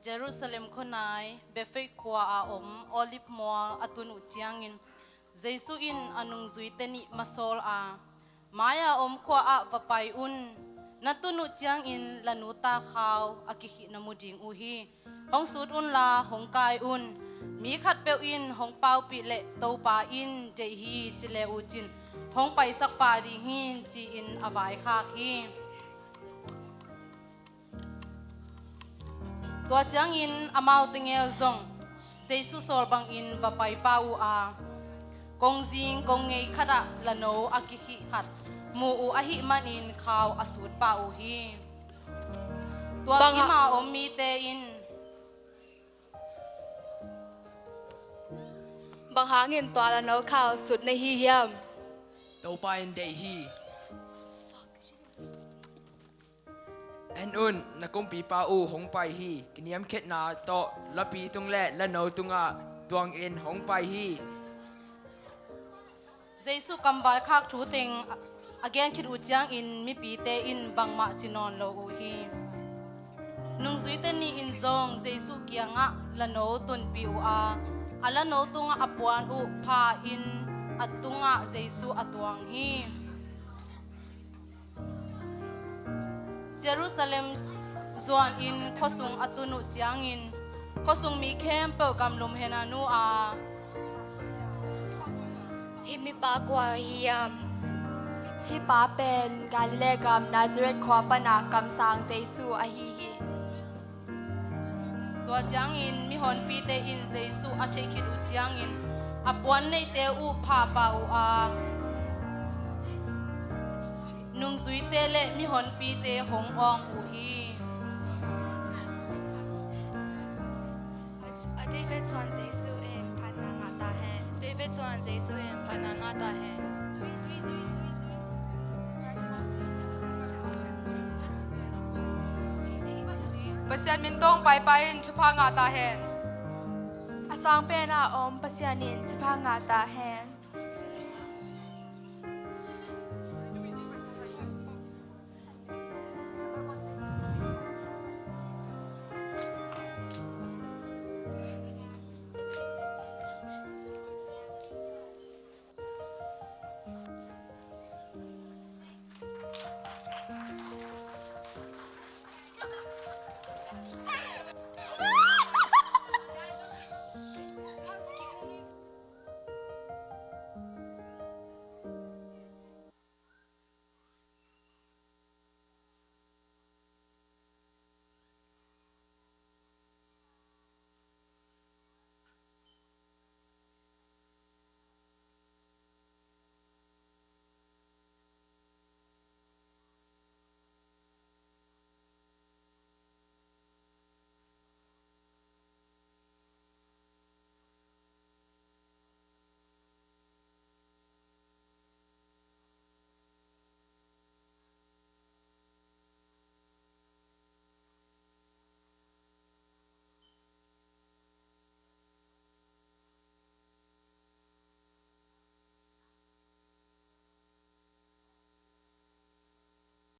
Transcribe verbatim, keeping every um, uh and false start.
Jerusalem khuanai Bethphage khua-a om Olive mual a tun uh ciangin Jesu in a nungzuite nih masawl a, mai-a om khua-ah va pai un. Na tun uh ciangin la nu ta khau a kikhih na mu ding uh hi. Hong sut unla hong kai un. Mi khatpeuh in hong paupih leh Topa in deih hi ci le uh cin hong paisak pah ding hi, ci-in a vaikhak hi. Tua ciangin amau tegel zong Jesu sawl bangin va pai pah uh a, kongzing kongngei khatah lano a kikhih khat mu uh ahih manin khau a sut pah uh hi. Tua bang kim a om mite in, "Bang hangin tua lano khau sut na hi hiam?" "Topa in deih hi." "En un, na kumpipa uh hong pai hi. Kiniamkhiatna tawh lapi tung le lano tungah tuangin hong pai hi." Jesu kamvaikhak thu teng a gen khit uh ciangin mipite in bangmah ci nawn lo uh hi. Nungzuite nih in zong Jesu kiangah lano tunpih uh a, a lano tungah a puan uh pha-in a tungah Jesu a tuang hi. Jerusalem zuanin khuasung a tun uh ciangin khuasung mi khempeuh gamlum henan uh a, "Hih mipa kua hiam? Hih pa pen Galilee gam Nazareth khua pana kamsang Jesu ahi hi." Tua ciangin mihonpite in Jesu a theih khit uh ciangin a puan neite uh phah pah uh a, nungzuite le mihonpite hong awng uh hi. David suan Jesu in phatna ngah ta hen. David suan Jesu in phatna ngah ta hen. Pasian min tawh paipai in thupha ngah ta hen. A sang pen a om Pasian in thupha ngah ta hen.